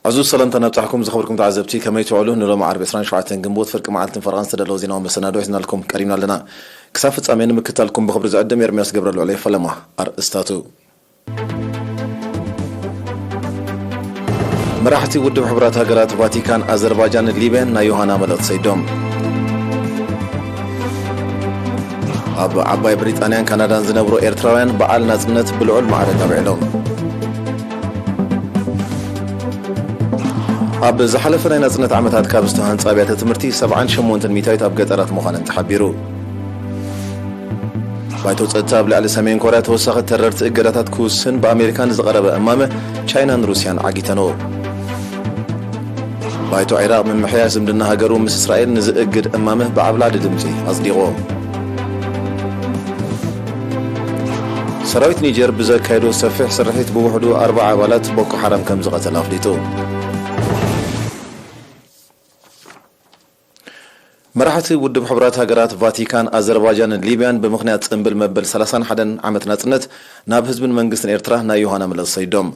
ዕዙዝ ሰላምታ ናብጻሕኩም ዝኸበርኩም ተዓዘብቲ፣ ከመይ ትውዕሉ? ንሎሚ ዓርቢ ዕስራን ሸውዓተን ግንቦት ፍርቂ መዓልትን ፈረቓን ዝተዳለወ ዜናዊ መሰናዶ ሒዝናልኩም ቀሪብና ኣለና። ክሳብ ፍጻሜ ንምክታልኩም ብኽብሪ ዝዕድም ኤርምያስ ገብረልዑል ይፈለማ። ኣርእስታቱ። መራሕቲ ውድብ ሕቡራት ሃገራት፣ ቫቲካን፣ ኣዘርባጃን ሊብያን ናይ ዮሃና መልእኽቲ ሰይዶም። ኣብ ዓባይ ብሪጣንያን ካናዳን ዝነብሩ ኤርትራውያን በዓል ናጽነት ብልዑል ማዕርግ ኣብዒሎም። ኣብ ዝሓለፈ ናይ ናጽነት ዓመታት ካብ ዝተሃንጻ ኣብያተ ትምህርቲ ሰብዓን ሸሞንተን ሚታዊት ኣብ ገጠራት ምዃነን ተሓቢሩ። ባይቶ ጸጥታ ኣብ ልዕሊ ሰሜን ኮርያ ተወሳኺ ተረርቲ እገዳታት ክውስን ብኣሜሪካ ንዝቐረበ እማመ ቻይናን ሩስያን ዓጊተንኦ። ባይቶ ዒራቕ ምምሕያሽ ዝምድና ሃገሩ ምስ እስራኤል ንዝእግድ እማመ ብዓብላሊ ድምጺ ኣጽዲቑ። ሰራዊት ኒጀር ብዘካየዶ ሰፊሕ ስርሒት ብውሕዱ ኣርባዓ ኣባላት ቦኮ ሓራም ከም ዝቐተለ ኣፍሊጡ። መራሕቲ ውድብ ሕቡራት ሃገራት፣ ቫቲካን፣ ኣዘርባጃንን ሊብያን ብምኽንያት ጽምብል መበል ሰላሳን ሓደን ዓመት ናጽነት ናብ ህዝብን መንግስትን ኤርትራ ናይ ዮሃና መልእኽቲ ሰይዶም።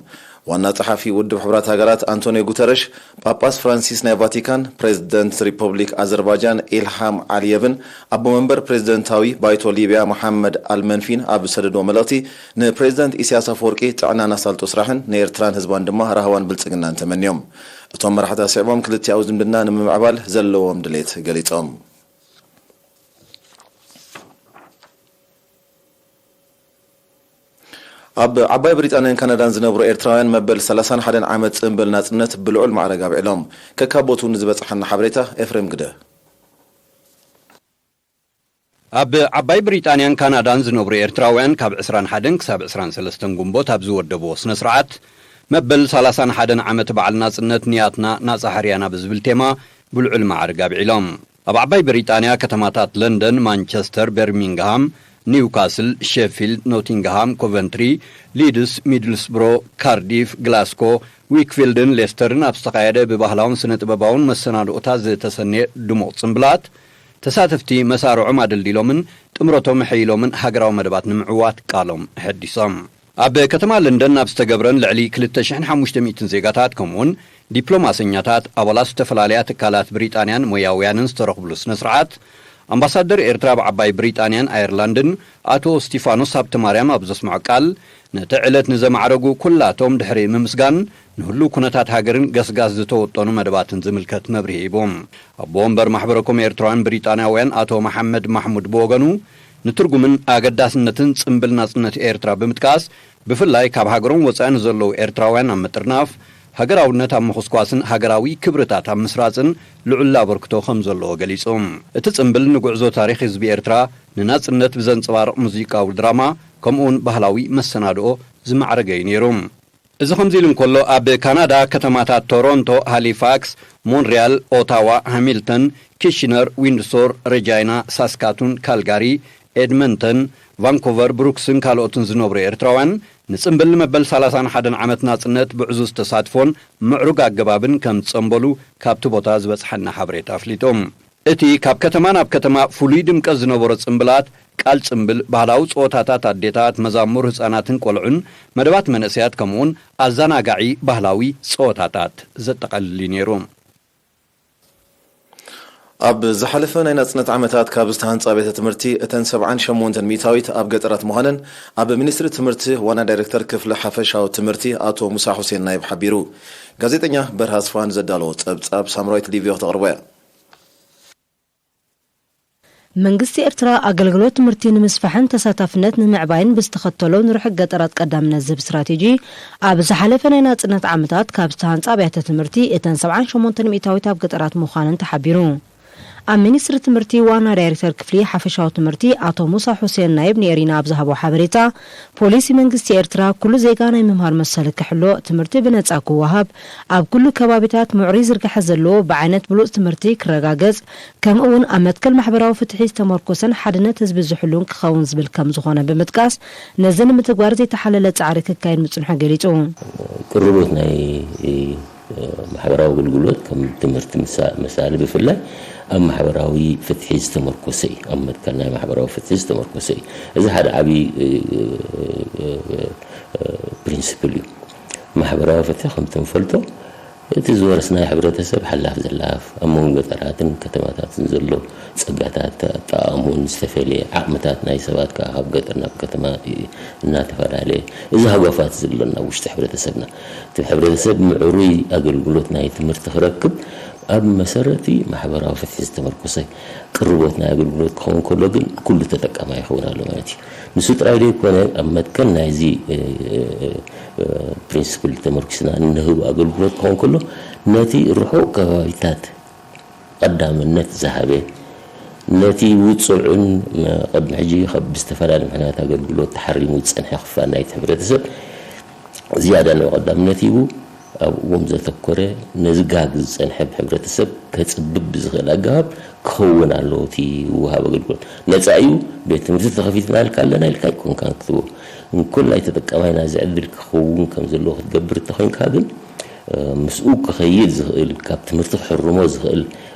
ዋና ጸሓፊ ውድብ ሕቡራት ሃገራት ኣንቶኒዮ ጉተረሽ፣ ጳጳስ ፍራንሲስ ናይ ቫቲካን፣ ፕሬዝደንት ሪፐብሊክ ኣዘርባጃን ኢልሃም ዓሊየቭን ኣቦ መንበር ፕሬዝደንታዊ ባይቶ ሊብያ መሓመድ ኣልመንፊን ኣብ ዝሰደድዎ መልእኽቲ፣ ንፕሬዝደንት ኢሳያስ ኣፈወርቂ ጥዕናን ኣሳልጦ ስራሕን ንኤርትራን ህዝባን ድማ ራህዋን ብልጽግናን ተመንዮም። እቶም መራሕቲ ኣስዒቦም ክልቲኣዊ ዝምድና ንምምዕባል ዘለዎም ድሌት ገሊጾም። ኣብ ዓባይ ብሪጣንያን ካናዳን ዝነብሩ ኤርትራውያን መበል ሰላሳን ሓደን ዓመት ጽምብል ናጽነት ብልዑል ማዕረግ ኣብዒሎም። ከካቦቱ ንዝበጽሓና ሓበሬታ ኤፍሬም ግደ። ኣብ ዓባይ ብሪጣንያን ካናዳን ዝነብሩ ኤርትራውያን ካብ ዕስራን ሓደን ክሳብ ዕስራን ሰለስተን ግንቦት ኣብ ዝወደብዎ ስነ ስርዓት መበል ሰላሳን ሓደን ዓመት በዓል ናጽነት ንያትና ናጻ ሕርያና ብዝብል ቴማ ብልዑል ማዕርግ ኣብዒሎም። ኣብ ዓባይ ብሪጣንያ ከተማታት ለንደን፣ ማንቸስተር፣ በርሚንግሃም፣ ኒውካስል፣ ሼፊልድ፣ ኖቲንግሃም፣ ኮቨንትሪ፣ ሊድስ፣ ሚድልስብሮ፣ ካርዲፍ፣ ግላስኮ፣ ዊክፊልድን ሌስተርን ኣብ ዝተኻየደ ብባህላውን ስነ ጥበባውን መሰናድኦታት ዝተሰነየ ድሙቕ ጽምብላት፣ ተሳተፍቲ መሳርዖም ኣደልዲሎምን ጥምረቶም ኣሐይሎምን ሃገራዊ መደባት ንምዕዋት ቃሎም ኣሐዲሶም። ኣብ ከተማ ለንደን ኣብ ዝተገብረን ልዕሊ ክልተ ሽሕን ሓሙሽተ ሚእትን ዜጋታት ከምኡውን ዲፕሎማሰኛታት፣ ኣባላት ዝተፈላለያ ትካላት ብሪጣንያን ሞያውያንን ዝተረኽብሉ ስነ ስርዓት፣ ኣምባሳደር ኤርትራ ኣብ ዓባይ ብሪጣንያን ኣየርላንድን ኣቶ እስቲፋኖስ ሃብተማርያም ኣብ ዘስምዖ ቃል፣ ነቲ ዕለት ንዘማዕረጉ ኩላቶም ድሕሪ ምምስጋን፣ ንህሉው ኩነታት ሃገርን ገስጋስ ዝተወጠኑ መደባትን ዝምልከት መብርሂ ሂቡ። ኣቦ ወንበር ማሕበረ ኮም ኤርትራውያን ብሪጣንያውያን ኣቶ መሓመድ ማሕሙድ ብወገኑ፣ ንትርጉምን ኣገዳስነትን ጽምብል ናጽነት ኤርትራ ብምጥቃስ፣ ብፍላይ ካብ ሃገሮም ወጻኢ ንዘለዉ ኤርትራውያን ኣብ ምጥርናፍ፣ ሃገራውነት ኣብ ምኹስኳስን ሃገራዊ ክብርታት ኣብ ምስራጽን ልዑል ኣበርክቶ ከም ዘለዎ ገሊጹ። እቲ ጽምብል ንጉዕዞ ታሪኽ ህዝቢ ኤርትራ፣ ንናጽነት ብዘንጸባርቕ ሙዚቃዊ ድራማ፣ ከምኡውን ባህላዊ መሰናድኦ ዝማዕረገ እዩ ነይሩ። እዚ ከምዚ ኢሉ እንከሎ፣ ኣብ ካናዳ ከተማታት ቶሮንቶ፣ ሃሊፋክስ፣ ሞንሪያል፣ ኦታዋ፣ ሃሚልተን፣ ኪሽነር፣ ዊንድሶር፣ ሬጃይና፣ ሳስካቱን፣ ካልጋሪ፣ ኤድመንተን፣ ቫንኮቨር፣ ብሩክስን ካልኦትን ዝነብሩ ኤርትራውያን፣ ንጽምብል መበል ሰላሳን ሓደን ዓመት ናጽነት ብዕዙዝ ተሳትፎን ምዕሩግ ኣገባብን ከም ዝጸምበሉ ካብቲ ቦታ ዝበጽሓና ሓበሬታ ኣፍሊጡ። እቲ ካብ ከተማ ናብ ከተማ ፍሉይ ድምቀት ዝነበሮ ጽምብላት፣ ቃል ጽምብል፣ ባህላዊ ጸወታታት ኣዴታት፣ መዛሙር ህጻናትን ቆልዑን፣ መደባት መንእሰያት፣ ከምኡውን ኣዘናጋዒ ባህላዊ ጸወታታት ዘጠቓልል እዩ ነይሩ። ኣብ ዝሓለፈ ናይ ናጽነት ዓመታት ካብ ዝተሃንጻ ቤተ ትምህርቲ፣ እተን ሰብዓን ሸሞንተን ሚእታዊት ኣብ ገጠራት ምዃነን ኣብ ሚኒስትሪ ትምህርቲ ዋና ዳይሬክተር ክፍሊ ሓፈሻዊ ትምህርቲ ኣቶ ሙሳ ሁሴን ናይብ ሓቢሩ። ጋዜጠኛ በርሃ ኣስፋሃን ዘዳለዎ ጸብጻብ ሳምራዊት ሊብዮ ክተቕርቦ እያ። መንግስቲ ኤርትራ ኣገልግሎት ትምህርቲ ንምስፋሕን ተሳታፍነት ንምዕባይን ብዝተኸተሎ ንርሑቕ ገጠራት ቀዳምነት ዝህብ ስትራቴጂ፣ ኣብ ዝሓለፈ ናይ ናጽነት ዓመታት ካብ ዝተሃንጻ ኣብያተ ትምህርቲ እተን ሰብዓን ሸሞንተን ሚእታዊት ኣብ ገጠራት ምዃነን ተሓቢሩ። ኣብ ሚኒስትሪ ትምህርቲ ዋና ዳይሬክተር ክፍሊ ሓፈሻዊ ትምህርቲ ኣቶ ሙሳ ሁሴን ናይብ ንኤሪና ኣብ ዝሃቦ ሓበሬታ፣ ፖሊሲ መንግስቲ ኤርትራ፣ ኩሉ ዜጋ ናይ ምምሃር መሰል ክሕሎ፣ ትምህርቲ ብነጻ ክወሃብ፣ ኣብ ኩሉ ከባቢታት ምዕሩይ ዝርግሐ ዘለዎ ብዓይነት ብሉጽ ትምህርቲ ክረጋገጽ፣ ከምኡ እውን ኣብ መትከል ማሕበራዊ ፍትሒ ዝተመርኮሰን ሓድነት ህዝቢ ዝሕሉን ክኸውን ዝብል ከም ዝኾነ ብምጥቃስ፣ ነዚ ንምትግባር ዘይተሓለለ ጻዕሪ ክካየድ ምጽንሑ ገሊጹ። ቅርቦት ናይ ማሕበራዊ ኣገልግሎት ከም ትምህርቲ ምሳ-፣ መሳሊ ብፍላይ ኣብ ማሕበራዊ ፍትሒ ዝተመርኮሰ እዩ። ኣብ መትከል ናይ ማሕበራዊ ፍትሒ ዝተመርኮሰ እዩ። እዚ ሓደ ዓብዪ፣ እ፣ እ፣ እ፣ ፕሪንሲፕል እዩ። ማሕበራዊ ፍትሒ ከምቲ ንፈልጦ፣ እቲ ዝወረስናዮ ሕብረተሰብ ሓላፍ ዘላፍ ኣብ መንጎ ገጠራትን ከተማታትን ዘሎ ጸጋታት ኣጠቓቕምኡን ዝተፈልየ ዓቕምታት ናይ ሰባት ከኣ ካብ ገጠር ናብ ከተማ እናተፈላለየ፣ እዚ ሃጓፋት ዘሎና ኣብ ውሽጢ ሕብረተሰብና፣ እቲ ሕብረተሰብ ምዕሩይ ኣገልግሎት ናይ ትምህርቲ ክረክብ ኣብ መሰረቲ ማሕበራዊ ፍትሒ ዝተመርኮሰ ቅርቦት ናይ ኣገልግሎት ክኸውን ከሎ ግን ኩሉ ተጠቃማይ ይኸውን ኣሎ ማለት እዩ። ንሱ ጥራይ ዘይኮነ ኣብ መትከል ናይዚ ፕሪንስፕል ተመርኪስና እንህብ ኣገልግሎት ክኸውን ከሎ ነቲ ርሑቕ ከባቢታት ቀዳምነት ዝሃበ፣ ነቲ ውጹዕን ቅድሚ ሕጂ ካብ ብዝተፈላለዩ ምኽንያት ኣገልግሎት ተሓሪሙ ዝጸንሐ ክፋል ናይቲ ሕብረተሰብ ዝያዳ ንዑ ቀዳምነት ሂቡ ኣብኡም ዘተኮረ፣ ነዚ ጋግ ዝጸንሐ ሕብረተሰብ ከጽብብ ብዝኽእል ኣገባብ ክኸውን ኣለዎ እቲ ውሃብ ኣገልግሎት። ነጻ እዩ፣ ቤት ትምህርቲ ተኸፊትና ኢልካ ኣለና ኢልካ ኣይኮንካን ክትቦ። እንኮላይ ተጠቃማይ ናዚ ዕድል ክኸውን ከም ዘለዎ ክትገብር እንተኾይንካ ግን ምስኡ ክኸይድ ዝኽእል፣ ካብ ትምህርቲ ክሕርሞ ዝኽእል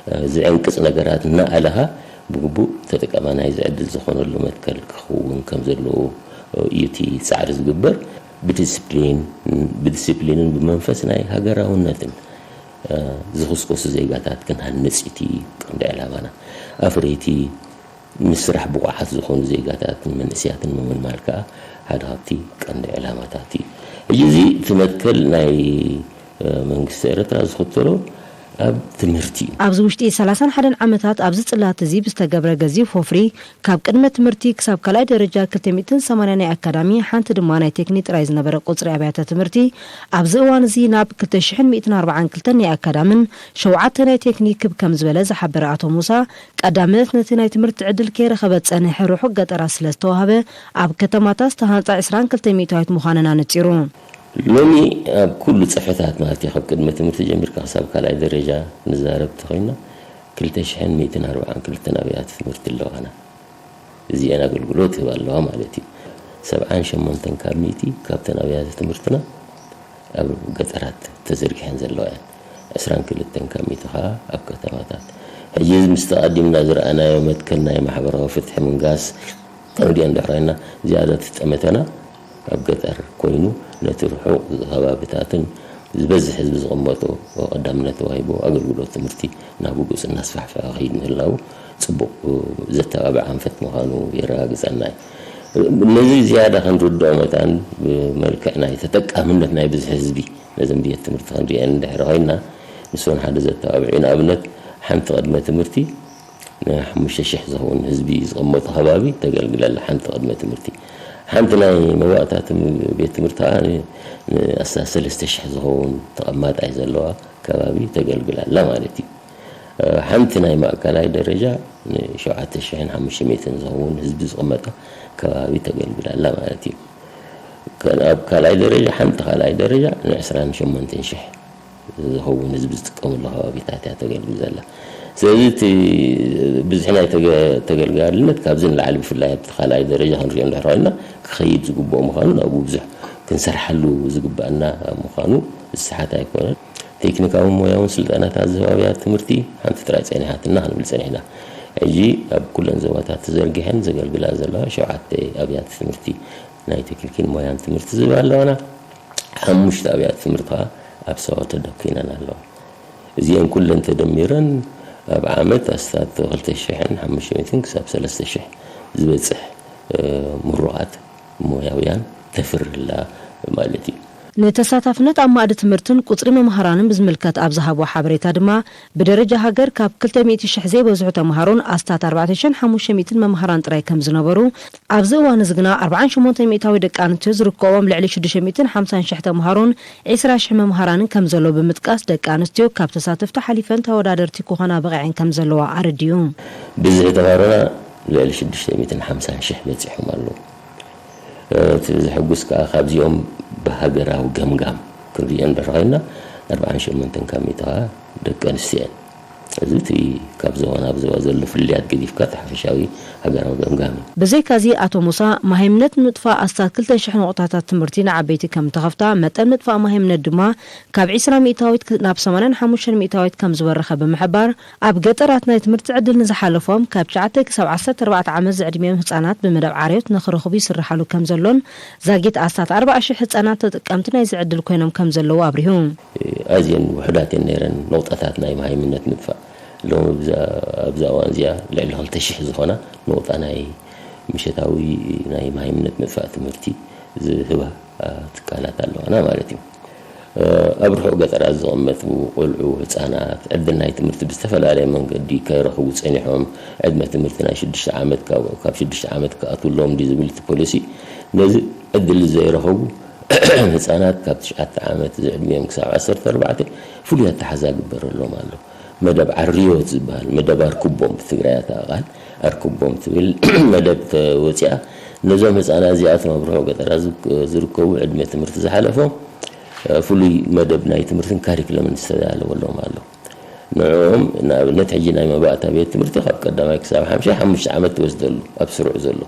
ዝዕንቅጽ ነገራት እናኣለኻ ብግቡእ ተጠቃማይ ናይዚ ዕድል ዝኾነሉ መትከል ክኸውን ከም ዘለዎ እዩ እቲ ጻዕሪ ዝግበር። ብዲስፕሊን ብዲስፕሊንን ብመንፈስ ናይ ሃገራውነትን ዝኽስከሱ ዜጋታት ክንሃንጽ እቲ ቀንዲ ዕላማና። ኣፍረይቲ ንስራሕ ብቑዓት ዝኾኑ ዜጋታትን መንእስያትን ምምልማል ከኣ ሓደ ካብቲ ቀንዲ ዕላማታት እዩ። ሕጂ እዚ እቲ መትከል ናይ መንግስቲ ኤርትራ ዝኽተሎ ኣብ ትምህርቲ እዩ። ኣብዚ ውሽጢ ሰላሳን ሓደን ዓመታት ኣብዚ ጽላት እዚ ብዝተገብረ ገዚፍ ወፍሪ ካብ ቅድመ ትምህርቲ ክሳብ ካልኣይ ደረጃ ክልተ ሚእትን ሰማንያ ናይ ኣካዳሚ ሓንቲ ድማ ናይ ቴክኒክ ጥራይ ዝነበረ ቁጽሪ ኣብያተ ትምህርቲ ኣብዚ እዋን እዚ ናብ ክልተ ሽሕን ሚእትን ኣርባዓን ክልተን ናይ ኣካዳምን ሸውዓተ ናይ ቴክኒክ ክብ ከም ዝበለ ዝሓበረ ኣቶ ሙሳ ቀዳምነት ነቲ ናይ ትምህርቲ ዕድል ከይረኸበ ዝጸንሐ ርሑቕ ገጠራት ስለ ዝተዋህበ ኣብ ከተማታት ዝተሃንጻ ዕስራን ክልተ ሚእታዊት ምዃነን ኣነጺሩ። ሎሚ ኣብ ኩሉ ጽፍሕታት ማለት እዩ፣ ካብ ቅድመ ትምህርቲ ጀሚርካ ክሳብ ካልኣይ ደረጃ ንዛረብ ተኾይና ክልተ ሽሕን ሚእትን ኣርባዓን ክልተን ኣብያተ ትምህርቲ ኣለዋና። እዚአን ኣገልግሎት ይህባ ኣለዋ ማለት እዩ። ሰብዓን ሸሞንተን ካብ ሚእቲ ካብተን ኣብያተ ትምህርትና ኣብ ገጠራት ተዘርጊሐን ዘለዋ እየን። ዕስራን ክልተን ካብ ሚእቲ ከዓ ኣብ ከተማታት። ሕጂ እዚ ምስ ተቐዲምና ዝረኣናዮ መትከል ናይ ማሕበራዊ ፍትሒ ምንጋስ ቀንዲ እንድሕር ኮይና ዝያዳ እቲ ጠመተና ኣብ ገጠር ኮይኑ ነቲ ርሑቕ ከባቢታትን ዝበዝሕ ህዝቢ ዝቐመጦ ቀዳምነት ተዋሂቦ ኣገልግሎት ትምህርቲ ናብ ጉጽ እናስፋሕፈሐ ክኸይድ ምህላው ጽቡቕ ዘተባብዕ ኣንፈት ምዃኑ የረጋግጸልና እዩ። ነዚ ዝያዳ ክንርድኦ መታን ብመልክዕ ናይ ተጠቃምነት ናይ ብዝሒ ህዝቢ ነዘን ቤት ትምህርቲ ክንሪአን እንድሕር ኮይንና ንስውን ሓደ ዘተባብዕ እዩ። ንኣብነት ሓንቲ ቅድመ ትምህርቲ ንሓሙሽተ ሽሕ ዝኸውን ህዝቢ ዝቕመጡ ከባቢ ተገልግል ኣላ ሓንቲ ቅድመ ትምህርቲ። ሓንቲ ናይ መዋእታ ትም-፣ ቤት ትምህርቲ ከዓ ን-፣ ንኣስታት ሰለስተ ሽሕ ዝኸውን ተቐማጣይ ዘለዋ ከባቢ ተገልግል ኣላ ማለት እዩ። እ፣ ሓንቲ ናይ ማእከላይ ደረጃ ንሸውዓተ ሽሕን ሓሙሽተ ሚእትን ዝኸውን ህዝቢ ዝቕመጣ ከባቢ ተገልግል ኣላ ማለት እዩ። ከ-፣ ኣብ ካልኣይ ደረጃ፣ ሓንቲ ካልኣይ ደረጃ ንዕስራን ሸሞንተን ሽሕ ዝኸውን ህዝቢ ዝጥቀመሉ ከባቢታት እያ ተገልግል ዘላ። ስለዚ እቲ ብዝሒ ናይ ተገ-፣ ተገልጋልነት ካብዚ ንላዕሊ ብፍላይ ኣብቲ ካልኣይ ደረጃ ክንሪኦ እንድሕር ኮይንና ክኸይድ ዝግብኦ ምዃኑ ናብኡ ብዙሕ ክንሰርሓሉ ዝግባኣና ምዃኑ ዝሰሓት ኣይኮነን። ቴክኒካውን ሞያውን ስልጠናታት ዝህባ ኣብያተ ትምህርቲ ሓንቲ ጥራይ ጸኒሓትና ክንብል ጸኒሕና። ሕጂ ኣብ ኩለን ዞባታት ተዘርጊሐን ዘገልግላ ዘለዋ ሸውዓተ ኣብያተ ትምህርቲ ናይ ቴክኒክን ሞያን ትምህርቲ ዝህባ ኣለዋና። ሓሙሽተ ኣብያተ ትምህርቲ ከዓ ኣብ ሰዋ ተደኲነን ኣለዋ። እዚአን ኩለን ተደሚረን ኣብ ዓመት ኣስታት ክልተ ሽሕን ሓሙሽተ ሚእትን ክሳብ ሰለስተ ሽሕ ዝበጽሕ፣ እ፣ ምሩቓት ሞያውያን ተፍሪ ኣላ ማለት እዩ። ንተሳታፍነት ኣብ ማእዲ ትምህርትን ቁጽሪ መምሃራንን ብዝምልከት ኣብ ዝሃብዎ ሓበሬታ ድማ፣ ብደረጃ ሃገር ካብ ክልተ ሚእቲ ሽሕ ዘይበዝሑ ተምሃሮን ኣስታት ኣርባዕተ ሽሕን ሓሙሽተ ሚእትን መምሃራን ጥራይ ከም ዝነበሩ፣ ኣብዚ እዋን እዚ ግና ኣርብዓን ሸሞንተ ሚእታዊ ደቂ ኣንስትዮ ዝርከቦም ልዕሊ ሽዱሽተ ሚእትን ሓምሳን ሽሕ ተምሃሮን ዒስራ ሽሕ መምሃራንን ከም ዘለዉ ብምጥቃስ፣ ደቂ ኣንስትዮ ካብ ተሳተፍቲ ሓሊፈን ተወዳደርቲ ክኾና በቒዐን ከም ዘለዋ ኣረዲኡ። ብዝሒ ተምሃሮና ልዕሊ ሽዱሽተ ሚእትን ሓምሳን ሽሕ በጺሖም ኣለዉ። እቲ ዘሐጉስ ከኣ ካብዚኦም ብሃገራዊ ገምጋም ክንሪኦ እንድሕር ኮይንና ኣርብዓን ሸሞንተን ካብ ሚእቲ ከኣ ደቂ ኣንስትዮ እየን። እዚ እቲ ካብ ዞባ ናብ ዞባ ዘሎ ፍልልያት ገዲፍካ እቲ ሓፈሻዊ ሃገራዊ ገምጋም እዩ። ብዘይካዚ ኣቶ ሙሳ፣ መሃይምነት ንምጥፋእ ኣስታት ክልተ ሽሕ ነቑጣታት ትምህርቲ ንዓበይቲ ከም እተኸፍታ፣ መጠን ምጥፋእ መሃይምነት ድማ ካብ ዕስራ ሚእታዊት ናብ ሰማንያን ሓሙሽተን ሚእታዊት ከም ዝበረኸ ብምሕባር፣ ኣብ ገጠራት ናይ ትምህርቲ ዕድል ንዝሓለፎም ካብ ትሽዓተ ክሳብ ዓሰርተ ኣርባዕተ ዓመት ዝዕድሚኦም ህጻናት ብመደብ ዓርዮት ንኽረኽቡ ይስርሓሉ ከም ዘሎን፣ ዛጊት ኣስታት ኣርባዓ ሽሕ ህጻናት ተጠቀምቲ ናይዚ ዕድል ኮይኖም ከም ዘለዉ ኣብሪሁ። ኣዝየን ውሑዳት እየን ነይረን ነቑጣታት ናይ መሃይምነት ምጥፋእ። ሎሚ ኣብዛ፣ ኣብዛ እዋን እዚኣ ልዕሊ ክልተ ሽሕ ዝኾና ነቑጣ ናይ ምሸታዊ ናይ መሃይምነት ምጥፋእ ትምህርቲ ዝህባ ትካላት ኣለዋና ማለት እዩ። ኣብ ርሑቕ ገጠራት ዝቕመጡ ቆልዑ፣ ህጻናት፣ ዕድል ናይ ትምህርቲ ብዝተፈላለየ መንገዲ ከይረኽቡ ጸኒሖም፣ ዕድመ ትምህርቲ ናይ ሽዱሽተ ዓመት፣ ካብ፣ ካብ ሽዱሽተ ዓመት ክኣትውሎም ድዩ ዝብል እቲ ፖሊሲ፣ ነዚ ዕድል ዘይረኸቡ ህጻናት ካብ ትሽዓተ ዓመት ዝዕድሚኦም ክሳብ ዓሰርተ ኣርባዕተ ፍሉይ ኣተሓዛ ግበረሎም ኣሎ። መደብ ዓርዮት ዝበሃል፣ መደብ ኣርክቦም ብትግራይ እታ ቃል፣ ኣርክቦም ትብል መደብ ተወፂኣ። ነዞም ህፃናት እዚኣቶም ኣብ ርሑቕ ገጠራት ዝክ-፣ ዝርከቡ ዕድመ ትምህርቲ ዝሓለፎም፣ እ፣ ፍሉይ መደብ ናይ ትምህርትን ካሪክለምን ዝተዳለወሎም ኣሎ። ንዕኦም ንኣብነት ሕጂ ናይ መባእታ ቤት ትምህርቲ ካብ ቀዳማይ ክሳብ ሓምሻይ ሓሙሽተ ዓመት ትወስደሉ ኣብ ስሩዕ ዘሎ።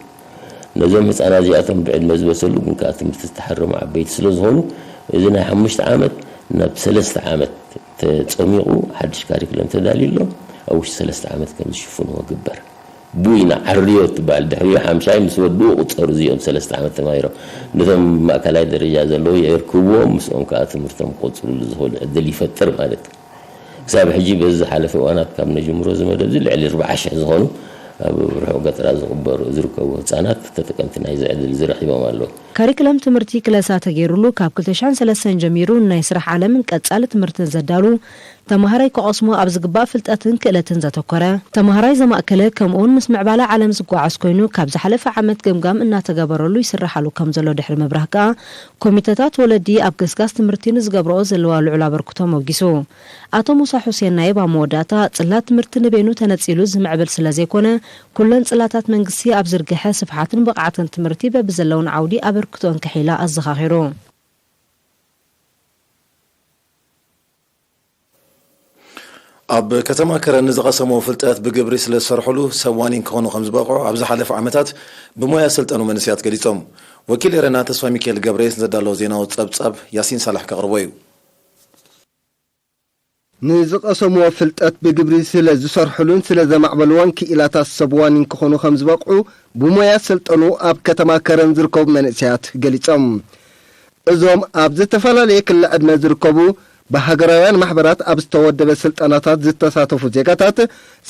ነዞም ህፃናት እዚኣቶም ብዕድመ ዝበሰሉ ግን ከዓ ትምህርቲ ዝተሓረሙ ዓበይቲ ስለ ዝኾኑ፣ እዚ ናይ ሓሙሽተ ዓመት ናብ ሰለስተ ዓመት ተፀሚቑ ሓድሽ ካሪክለም ተዳልዩሎም ኣብ ውሽጢ ሰለስተ ዓመት ከም ዝሽፍንዎ ግበር። ቡይና ዓርዮ ትበሃል። ድሕሪኡ ሓምሻይ ምስ ወድኡ ቁፀሩ እዚኦም ሰለስተ ዓመት ተማሂሮም። ነቶም ማእከላይ ደረጃ ዘለዉ የእርክብዎም፣ ምስኦም ከዓ ትምህርቶም ክቕፅሉሉ ዝኽእሉ ዕድል ይፈጥር ማለት እዩ። ክሳብ ሕጂ በዚ ዝሓለፈ እዋናት ካብ ነጅምሮ እዚ መደብ እዚ ልዕሊ ኣርባዓ ሽሕ ዝኾኑ ኣብ ርሑቕ ገጠራት ዝቕበሩ፣ ዝርከቡ ህፃናት ተጠቀምቲ ናይዚ ዕድል እዚ ረኺቦም ኣለዉ። ካሪክለም ትምህርቲ ክለሳ ተገይሩሉ ካብ ክልተ ሽሕን ሰለስተን ጀሚሩ ናይ ስራሕ ዓለምን ቀጻሊ ትምህርትን ዘዳሉ፣ ተማሃራይ ክቐስሞ ኣብ ዝግባእ ፍልጠትን ክእለትን ዘተኮረ፣ ተማሃራይ ዘማእከለ ከምኡውን ምስ ምዕባለ ዓለም ዝጓዓዝ ኮይኑ ካብ ዝሓለፈ ዓመት ገምጋም እናተገበረሉ ይስርሓሉ ከም ዘሎ ድሕሪ ምብራህ ከኣ ኮሚተታት ወለዲ ኣብ ገስጋስ ትምህርቲ ንዝገብርኦ ዘለዋ ልዑል ኣበርክቶ ሞጊሱ። ኣቶ ሙሳ ሑሴን ናይብ ኣብ መወዳእታ፣ ጽላት ትምህርቲ ንበይኑ ተነጺሉ ዝምዕብል ስለ ዘይኮነ፣ ኩለን ጽላታት መንግስቲ ኣብ ዝርግሐ ስፍሓትን ብቕዓትን ትምህርቲ በብዘለውን ዓውዲ ኣበርክቶን ከሒላ ኣዘኻኺሩ። ኣብ ከተማ ከረን ንዝቐሰምዎ ፍልጠት ብግብሪ ስለ ዝሰርሕሉ ሰብ ዋኒን ክኾኑ ከም ዝበቕዑ ኣብ ዝሓለፈ ዓመታት ብሞያ ዝሰልጠኑ መንእሰያት ገሊጾም። ወኪል ኤረና ተስፋ ሚካኤል ገብረየስ ዘዳለዎ ዜናዊ ጸብጻብ ያሲን ሳላሕ ከቕርቦ እዩ። ንዝቐሰምዎ ፍልጠት ብግብሪ ስለ ዝሰርሕሉን ስለ ዘማዕበልዎን ክኢላታት ሰብ ዋኒን ክኾኑ ከም ዝበቕዑ ብሞያ ዝሰልጠኑ ኣብ ከተማ ከረን ዝርከቡ መንእሰያት ገሊጾም። እዞም ኣብ ዝተፈላለየ ክሊ ዕድመ ዝርከቡ ብሃገራውያን ማሕበራት ኣብ ዝተወደበ ስልጠናታት ዝተሳተፉ ዜጋታት፣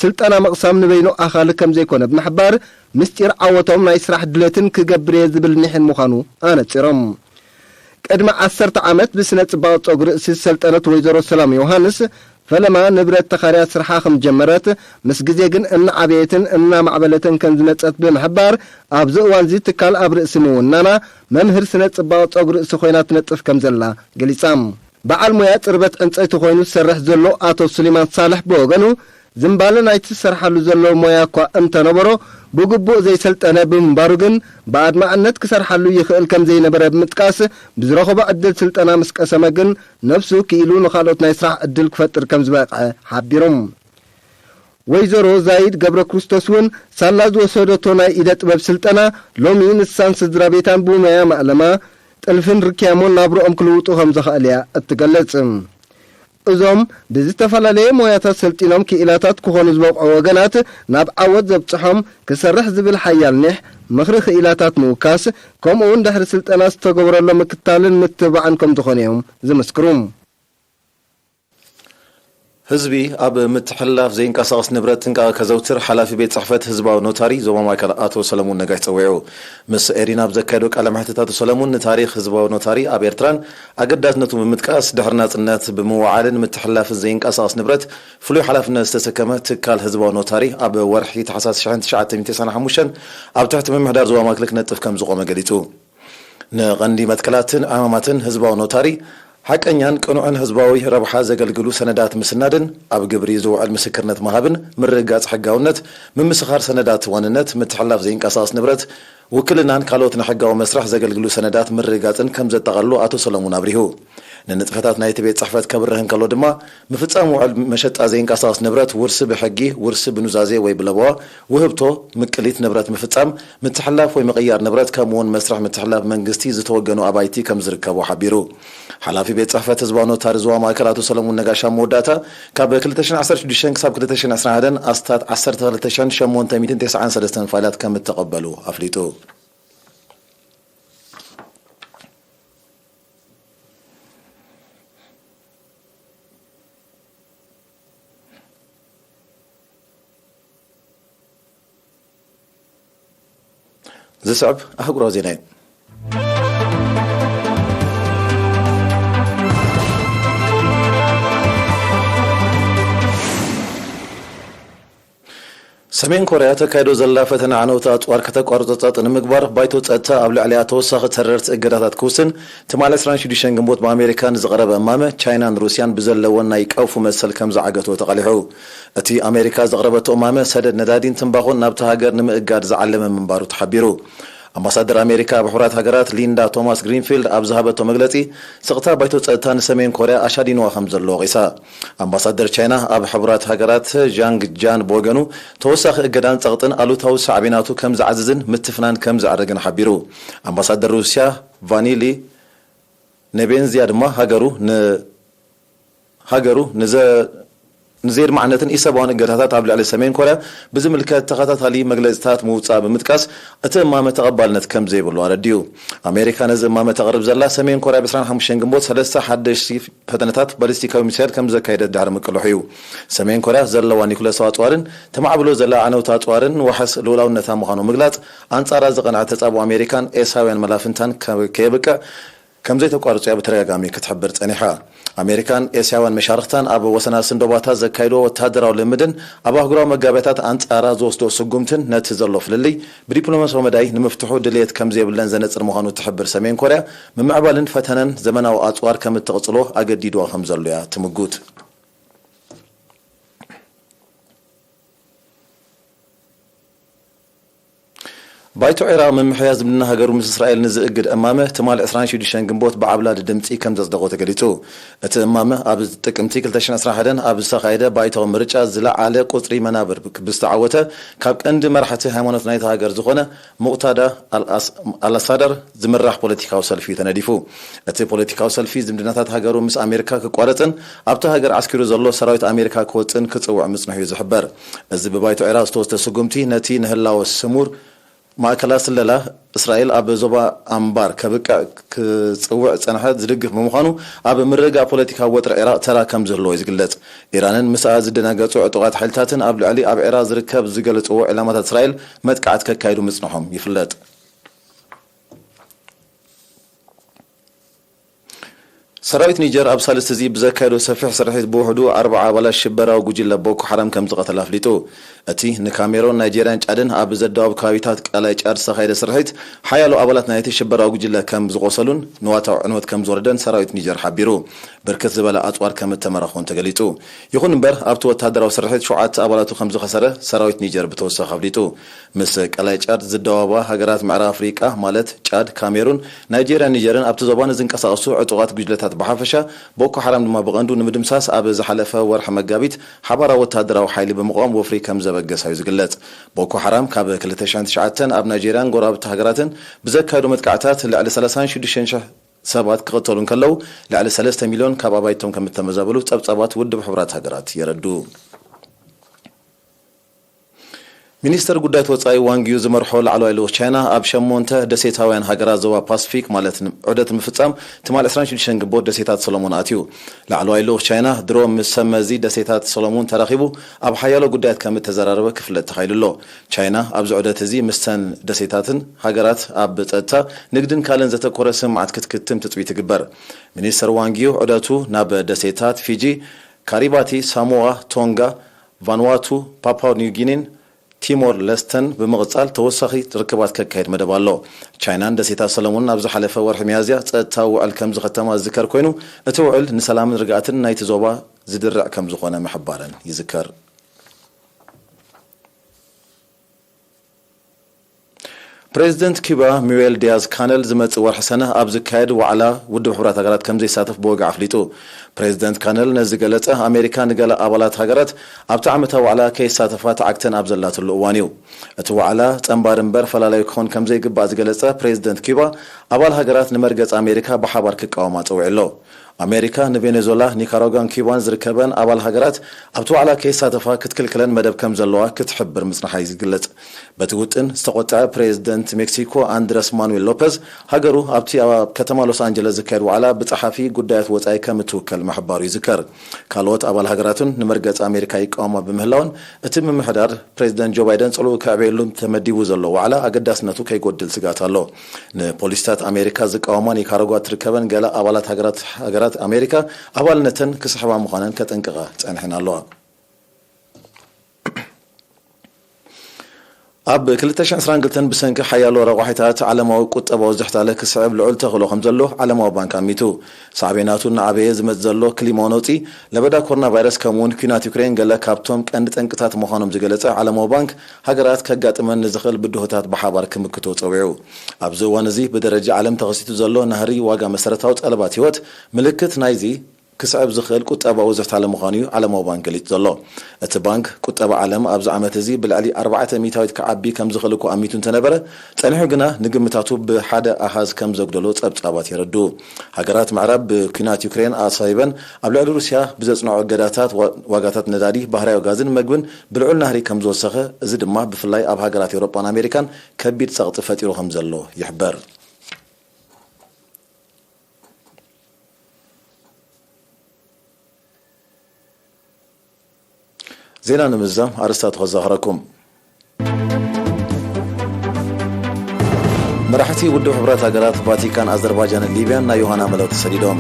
ስልጠና ምቕሳም ንበይኑ ኣኻሊ ከም ዘይኮነ ብምሕባር፣ ምስጢር ዓወቶም ናይ ስራሕ ድሌትን ክገብር እየ ዝብል ኒሕን ምዃኑ ኣነጺሮም። ቅድሚ ዓሰርተ ዓመት ብስነ ጽባቐ ጸጉሪ ርእሲ ዝሰልጠነት ወይዘሮ ሰላም ዮሃንስ፣ ፈለማ ንብረት ተኻርያ ስርሓ ከም ጀመረት፣ ምስ ግዜ ግን እናዓበየትን እናማዕበለትን ከም ዝመጸት ብምሕባር፣ ኣብዚ እዋንዚ ትካል ኣብ ርእሲ ምውናና፣ መምህር ስነ ጽባቐ ጸጉሪ ርእሲ ኮይና ትነጥፍ ከም ዘላ ገሊጻ። በዓል ሞያ ጽርበት ዕንጸይቲ ኮይኑ ዝሰርሕ ዘሎ ኣቶ ሱሌማን ሳልሕ ብወገኑ፣ ዝምባለ ናይቲ ዝሰርሓሉ ዘሎ ሞያ እኳ እንተነበሮ፣ ብግቡእ ዘይሰልጠነ ብምንባሩ ግን፣ ብኣድማዕነት ክሰርሓሉ ይኽእል ከም ዘይነበረ ብምጥቃስ፣ ብዝረኸቦ ዕድል ስልጠና ምስ ቀሰመ ግን፣ ነብሱ ክኢሉ ንኻልኦት ናይ ስራሕ ዕድል ክፈጥር ከም ዝበቕዐ ሓቢሩ። ወይዘሮ ዛይድ ገብረ ክርስቶስ እውን ሳላ ዝወሰደቶ ናይ ኢደ ጥበብ ስልጠና፣ ሎሚ ንሳን ስድራ ቤታን ብሞያ ማእለማ፣ ጥልፍን ርክያሞን ናብርኦም ክልውጡ ከም ዘኽእል እያ እትገልጽ። እዞም ብዝተፈላለየ ሞያታት ሰልጢኖም ክኢላታት ክኾኑ ዝበቕዑ ወገናት ናብ ዓወት ዘብጽሖም ክሰርሕ ዝብል ሓያል ኒሕ፣ ምኽሪ ክኢላታት ምውካስ፣ ከምኡ እውን ድሕሪ ስልጠና ዝተገበረሎም ምክታልን ምትብባዕን ከም ዝኾነ እዮም ዝምስክሩ። ህዝቢ ኣብ ምትሕልላፍ ዘይንቀሳቐስ ንብረት ጥንቃቐ ከዘውትር ሓላፊ ቤት ጽሕፈት ህዝባዊ ኖታሪ ዞባ ማእከል ኣቶ ሰለሙን ነጋሽ ጸዊዑ። ምስ ኤሪና ኣብ ዘካየዶ ቃለ መሕትት ኣቶ ሰለሙን ንታሪኽ ህዝባዊ ኖታሪ ኣብ ኤርትራን ኣገዳስነቱ ብምጥቃስ፣ ድሕሪ ናጽነት ብምውዓልን ምትሕልላፍን ዘይንቀሳቐስ ንብረት ፍሉይ ሓላፍነት ዝተሰከመ ትካል ህዝባዊ ኖታሪ ኣብ ወርሒ ታሕሳስ ሽሕን ትሽዓተ ሚእትን ዕስራን ሓሙሽተን ኣብ ትሕቲ ምምሕዳር ዞባ ማእከል ክነጥፍ ከም ዝቖመ ገሊጹ። ንቐንዲ መትከላትን ዕማማትን ህዝባዊ ኖታሪ፣ ሓቀኛን ቅኑዕን ህዝባዊ ረብሓ ዘገልግሉ ሰነዳት ምስናድን ኣብ ግብሪ ዝውዕል ምስክርነት ምሃብን ምርግጋጽ ሕጋውነት፣ ምምስኻር ሰነዳት ዋንነት፣ ምትሕልላፍ ዘይንቀሳቐስ ንብረት ውክልናን ካልኦት ንሕጋዊ መስርሕ ዘገልግሉ ሰነዳት ምርግጋጽን ከም ዘጠቓልሉ ኣቶ ሰለሙን ኣብሪሁ። ንንጥፈታት ናይቲ ቤት ጽሕፈት ከብርህ እንከሎ ድማ፣ ምፍጻም ውዕል መሸጣ ዘይንቀሳቐስ ንብረት፣ ውርሲ ብሕጊ፣ ውርሲ ብኑዛዜ ወይ ብለበዋ፣ ውህብቶ፣ ምቅሊት ንብረት ምፍጻም፣ ምትሕልላፍ ወይ ምቕያር ንብረት፣ ከምኡ'ውን መስርሕ ምትሕልላፍ መንግስቲ ዝተወገኑ ኣባይቲ ከም ዝርከቡ ሓቢሩ። ሓላፊ ቤት ጽሕፈት ህዝባዊ ኖታሪ ዞባ ማእከል ኣቶ ሰለሙን ነጋሽ ኣብ መወዳእታ፣ ካብ ክልተ ሽሕን ዓሰርተ ሽዱሽተን ክሳብ ክልተ ሽሕን ዕስራን ሓደን ኣስታት ዓሰርተ ክልተ ሽሕን ሸሞንተ ሚእትን ተስዓን ሰለስተን ፋይላት ከም እተቐበሉ ኣፍሊጡ። ዝስዕብ ኣህጉራዊ ዜና እዩ። ሰሜን ኮርያ ተካይዶ ዘላ ፈተነ ዓነውቲ ኣጽዋር ከተቋርጾ ጸጥ ንምግባር፣ ባይቶ ጸጥታ ኣብ ልዕሊኣ ተወሳኺ ተረርቲ እገዳታት ክውስን ትማሊ ዕስራን ሽዱሽተን ግንቦት ብኣሜሪካ ንዝቐረበ እማመ፣ ቻይናን ሩስያን ብዘለወን ናይ ቀውፊ መሰል ከም ዝዓገቶ ተቓሊሑ። እቲ ኣሜሪካ ዘቕረበቶ እማመ፣ ሰደድ ነዳዲን ትምባኾን ናብታ ሃገር ንምእጋድ ዝዓለመ ምንባሩ ተሓቢሩ። ኣምባሳደር ኣሜሪካ ኣብ ሕቡራት ሃገራት ሊንዳ ቶማስ ግሪንፊልድ ኣብ ዝሃበቶ መግለጺ፣ ስቕታ ባይቶ ጸጥታ ንሰሜን ኮርያ ኣሻዲንዋ ከም ዘሎ ወቒሳ። ኣምባሳደር ቻይና ኣብ ሕቡራት ሃገራት ዣንግ ጃን ብወገኑ፣ ተወሳኺ እገዳን ጸቕጥን ኣሉታዊ ሳዕቤናቱ ከም ዝዓዝዝን ምትፍናን ከም ዘዕርግን ሓቢሩ። ኣምባሳደር ሩስያ ቫኒሊ ኔቤንዝያ ድማ ሃገሩ ን-፣ ሃገሩ ንዘ-፣ ንዘየድማዕነትን ኢሰብኣውን እገዳታት ኣብ ልዕሊ ሰሜን ኮርያ ብዝምልከት ተኸታታሊ መግለጺታት ምውጻእ ብምጥቃስ፣ እቲ እማመ ተቐባልነት ከም ዘይብሉ ኣረዲኡ። ኣሜሪካ ነዚ እማመ ተቕርብ ዘላ፣ ሰሜን ኮርያ ብ ዕስራን ሓሙሽተን ግንቦት ሰለስተ ሓደሽቲ ፈተነታት ባሊስቲካዊ ሚሳይል ከም ዘካየደት ድሕሪ ምቅልሑ እዩ። ሰሜን ኮርያ ዘለዋ ኒኩለሳዊ ኣጽዋርን ተማዕብሎ ዘላ ኣዕነውቲ ኣጽዋርን ዋሕስ ልኡላውነታ ምዃኑ ምግላጽ፣ ኣንጻራ ዝቐንዐ ተጻብኦ ኣሜሪካን ኤስያውያን መላፍንታን ከ-፣ ከየብቅዕ ከም ዘይተቋርጾ እያ ብተደጋጋሚ ክትሕብር ጸኒሓ። ኣሜሪካን ኤስያውያን መሻርኽታን ኣብ ወሰናስን ዶባታት ዘካይድዎ ወተሃደራዊ ልምምድን ኣብ ኣህጉራዊ መጋበያታት ኣንጻራ ዝወስዶ ስጉምትን ነቲ ዘሎ ፍልልይ ብዲፕሎማስያዊ መዳይ ንምፍትሑ ድልየት ከም ዘይብለን ዘነጽር ምዃኑ እትሕብር ሰሜን ኮርያ፣ ምምዕባልን ፈተነን ዘመናዊ ኣጽዋር ከም እትቕጽሎ ኣገዲድዋ ከም ዘሎ እያ ትምጉት። ባይቶ ዒራቕ ምምሕያሽ ዝምድና ሃገሩ ምስ እስራኤል ንዝእግድ እማመ ትማሊ ዕስራን ሽዱሽተን ግንቦት ብዓብላሊ ድምጺ ከም ዘጽደቖ ተገሊጹ። እቲ እማመ ኣብ ጥቅምቲ ክልተ ሽሕን ዕስራን ሓደን ኣብ ዝተኻየደ ባይታዊ ምርጫ ዝለዓለ ቁጽሪ መናብር ብዝተዓወተ ካብ ቀንዲ መራሕቲ ሃይማኖት ናይታ ሃገር ዝኾነ ሙቕታዳ ኣልኣስ-፣ ኣልኣሳደር ዝምራሕ ፖለቲካዊ ሰልፊ እዩ ተነዲፉ። እቲ ፖለቲካዊ ሰልፊ ዝምድናታት ሃገሩ ምስ ኣሜሪካ ክቋረጽን ኣብታ ሃገር ዓስኪሩ ዘሎ ሰራዊት ኣሜሪካ ክወጽእን ክጽውዕ ምጽንሑ እዩ ዝሕበር። እዚ ብባይቶ ዒራቕ ዝተወስደ ስጉምቲ ነቲ ንህላወ ስሙር ማእከላ ስለላ እስራኤል ኣብ ዞባ ኣንባር ከብቅዕ ክጽውዕ ዝጸንሐ ዝድግፍ ብምዃኑ፣ ኣብ ምርግጋእ ፖለቲካዊ ወጥሪ ዒራቕ ተራ ከም ዝህልዎ እዩ ዝግለጽ። ኢራንን ምስኣ ዝደናገጹ ዕጡቓት ሓይልታትን ኣብ ልዕሊ ኣብ ዒራቕ ዝርከብ ዝገለጽዎ ዒላማታት እስራኤል መጥቃዕቲ ከካይዱ ምጽንሖም ይፍለጥ። ሰራዊት ኒጀር ኣብ ሳልስቲ እዚ ብዘካየዶ ሰፊሕ ስርሒት ብውሕዱ ኣርብዓ ኣባላት ሽበራዊ ጉጅለ ቦኮ ሓራም ከም ዝቐተለ ኣፍሊጡ። እቲ ንካሜሮን፣ ናይጄርያን ጫድን ኣብ ዘዳወብ ከባቢታት ቀላይ ጫድ ዝተኻየደ ስርሒት፣ ሓያሎ ኣባላት ናይቲ ሽበራዊ ጉጅለ ከም ዝቖሰሉን ንዋታዊ ዕንወት ከም ዝወረደን ሰራዊት ኒጀር ሓቢሩ። ብርክት ዝበለ ኣጽዋር ከም እተመረኹን ተገሊጹ። ይኹን እምበር፣ ኣብቲ ወተሃደራዊ ስርሒት ሸውዓተ ኣባላቱ ከም ዝኸሰረ ሰራዊት ኒጀር ብተወሳኺ ኣፍሊጡ። ምስ ቀላይ ጫድ ዝደዋወባ ሃገራት ምዕራብ ኣፍሪቃ፣ ማለት ጫድ፣ ካሜሩን፣ ናይጄርያን ኒጀርን፣ ኣብቲ ዞባ ንዝንቀሳቐሱ ዕጡቓት ጉጅለታት ብሓፈሻ፣ ቦኮ ሓራም ድማ ብቐንዱ ንምድምሳስ ኣብ ዝሓለፈ ወርሒ መጋቢት ሓባራዊ ወተሃደራዊ ሓይሊ ብምቋም ወፍሪ ከም ዘበገሳ እዩ ዝግለጽ። ቦኮ ሓራም ካብ ክልተ ሽሕን ትሽዓተን ኣብ ናይጄርያን ጎረባብቲ ሃገራትን ብዘካየዶ መጥቃዕታት ልዕሊ ሰላሳን ሽዱሽተን ሽሕ ሰባት ክቕተሉ እንከለዉ፣ ልዕሊ ሰለስተ ሚልዮን ካብ ኣባይቶም ከም እተመዛበሉ ጸብጻባት ውድብ ሕቡራት ሃገራት የረድኡ። ሚኒስተር ጉዳያት ወጻኢ ዋንግ ዩ ዝመርሖ ላዕለዋይ ልኡኽ ቻይና ኣብ ሸሞንተ ደሴታውያን ሃገራት ዞባ ፓስፊክ፣ ማለት ን-፣ ዑደት ንምፍጻም ትማሊ ዕስራን ሽዱሽተን ግንቦት ደሴታት ሰሎሞን ኣትዩ። ላዕለዋይ ልኡኽ ቻይና ድሮ ምስ ሰብ መዚ ደሴታት ሰሎሞን ተራኺቡ ኣብ ሓያሎ ጉዳያት ከም እተዘራረበ ክፍለጥ ተኻኢሉ ኣሎ። ቻይና ኣብዚ ዑደት እዚ ምስተን ደሴታትን ሃገራት ኣብ ጸጥታ፣ ንግድን ካልእን ዘተኮረ ስምምዓት ክትክትም ትጽቢት ይግበር። ሚኒስተር ዋንግ ዩ ዑደቱ ናብ ደሴታት ፊጂ፣ ካሪባቲ፣ ሳሞዋ፣ ቶንጋ፣ ቫንዋቱ፣ ፓፓው ኒው ጊኒን ቲሞር ለስተን ብምቕጻል ተወሳኺ ርክባት ከካይድ መደብ ኣሎ። ቻይናን ደሴታት ሰለሞንን ኣብ ዝሓለፈ ወርሒ ሚያዝያ ጸጥታዊ ውዕል ከም ዝኸተማ ዝዝከር ኮይኑ፣ እቲ ውዕል ንሰላምን ርግኣትን ናይቲ ዞባ ዝድርዕ ከም ዝኾነ ምሕባረን ይዝከር። ፕሬዚደንት ኪባ ሚዌል ዲያዝ ካነል ዝመጽእ ወርሒ ሰነ ኣብ ዝካየድ ዋዕላ ውድብ ሕቡራት ሃገራት ከም ዘይሳተፍ ብወግዒ ኣፍሊጡ። ፕሬዚደንት ካነል ነዚ ገለጸ፣ ኣሜሪካ ንገለ ኣባላት ሃገራት ኣብቲ ዓመታዊ ዋዕላ ከይሳተፋ ተዓግተን ኣብ ዘላትሉ እዋን እዩ። እቲ ዋዕላ ጸንባር እምበር ፈላላዩ ክኾን ከም ዘይግባእ ዝገለጸ ፕሬዚደንት ኪባ፣ ኣባል ሃገራት ንመርገጽ ኣሜሪካ ብሓባር ክቃወማ ጸዊዑ ኣሎ። ኣሜሪካ ንቬኔዙዌላ፣ ኒካራጓን ኪባን ዝርከበን ኣባል ሃገራት ኣብቲ ዋዕላ ከይሳተፋ ክትክልክለን መደብ ከም ዘለዋ ክትሕብር ምጽንሓ እዩ ዝግለጽ። በቲ ውጥን ዝተቖጥዐ ፕሬዚደንት ሜክሲኮ ኣንድረስ ማኑዌል ሎፐዝ፣ ሃገሩ ኣብቲ ኣብ ከተማ ሎስ ኣንጀለስ ዝካየድ ዋዕላ ብጸሓፊ ጉዳያት ወጻኢ ከም እትውከል ምሕባሩ ይዝከር። ካልኦት ኣባል ሃገራትን ንመርገጽ ኣሜሪካ ይቃወማ ብምህላውን፣ እቲ ምምሕዳር ፕሬዚደንት ጆ ባይደን ጽልኡ ከዕበየሉ ተመዲቡ ዘሎ ዋዕላ ኣገዳስነቱ ከይጎድል ስግኣት ኣሎ። ንፖሊሲታት ኣሜሪካ ዝቃወማ ኒካራጓ ትርከበን ገለ ኣባላት ሃገራት፣ ሃገራት ኣሜሪካ ኣባልነተን ክስሕባ ምዃነን ከጠንቅቓ ጸኒሐን ኣለዋ። ኣብ ክልተ ሽሕን ዕስራን ክልተን ብሰንኪ ሓያሎ ረቋሒታት ዓለማዊ ቁጠባዊ ዝሕታለ ክስዕብ ልዑል ተኽእሎ ከም ዘሎ ዓለማዊ ባንክ ኣሚቱ። ሳዕቤናቱ እናዓበየ ዝመጽእ ዘሎ ክሊማዊ ነውጺ፣ ለበዳ ኮሮና ቫይረስ፣ ከምኡውን ኲናት ዩክሬን ገለ ካብቶም ቀንዲ ጠንቅታት ምዃኖም ዝገለጸ ዓለማዊ ባንክ፣ ሃገራት ከጋጥመን ንዝኽእል ብድሆታት ብሓባር ክምክቶ ጸዊዑ። ኣብዚ እዋን እዚ ብደረጃ ዓለም ተኸሲቱ ዘሎ ናህሪ ዋጋ መሰረታዊ ጠለባት ህይወት ምልክት ናይዚ ክስዕብ ዝኽእል ቁጠባዊ ዝሕታለ ምዃኑ እዩ ዓለማዊ ባንክ ገሊጹ ዘሎ። እቲ ባንክ፣ ቁጠባ ዓለም ኣብዚ ዓመት እዚ ብልዕሊ ኣርባዕተ ሚእታዊት ክዓቢ ከም ዝኽእል እኳ ኣሚቱ እንተነበረ፣ ጸኒሑ ግና ንግምታቱ ብሓደ ኣሃዝ ከም ዘጉደሎ ጸብጻባት የረድኡ። ሃገራት ምዕራብ ብኲናት ዩክሬን ኣሳቢበን ኣብ ልዕሊ ሩስያ ብዘጽንዖ እገዳታት፣ ዋ-፣ ዋጋታት ነዳዲ፣ ባህርያዊ ጋዝን መግብን ብልዑል ናህሪ ከም ዝወሰኸ፣ እዚ ድማ ብፍላይ ኣብ ሃገራት ኤውሮጳን ኣሜሪካን ከቢድ ጸቕጢ ፈጢሩ ከም ዘሎ ይሕበር። ዜና ንምዝዛም ኣርእስታቱ ከዘኻኽረኩም። መራሕቲ ውድብ ሕቡራት ሃገራት፣ ቫቲካን፣ ኣዘርባጃንን ሊብያን ናብ ዮሃና መለው ተሰዲዶም።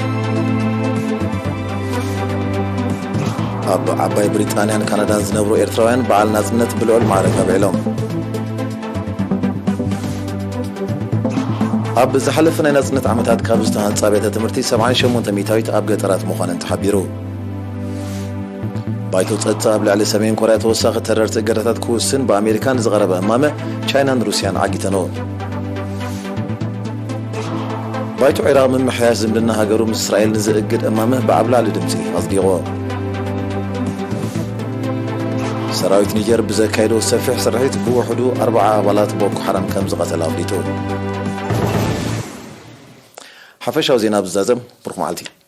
ኣብ ዓባይ ብሪጣንያን ካናዳን ዝነብሩ ኤርትራውያን በዓል ናጽነት ብልዑል ማዕረግ ኣብዒሎም። ኣብ ዝሓለፈ ናይ ናጽነት ዓመታት ካብ ዝተሃንጻ ኣብያተ ትምህርቲ ሰብዓን ሸሞንተ ሚእታዊት ኣብ ገጠራት ምዃነን ተሓቢሩ። ባይቶ ጸጥታ ኣብ ልዕሊ ሰሜን ኮርያ ተወሳኺ ተረርቲ እገዳታት ክውስን ብኣሜሪካ ንዝቐረበ እማመ፣ ቻይናን ሩስያን ዓጊተንኦ። ባይቶ ዒራቕ ምምሕያሽ ዝምድና ሃገሩ ምስ እስራኤል ንዝእግድ እማመ ብዓብላሊ ድምጺ ኣጽዲቑ። ሰራዊት ኒጀር ብዘካየዶ ሰፊሕ ስርሒት ብውሕዱ ኣርብዓ ኣባላት ቦኮ ሓራም ከም ዝቐተለ ኣፍሊጡ። ሓፈሻዊ ዜና ብዝዛዘም፣ ብሩኽ መዓልቲ።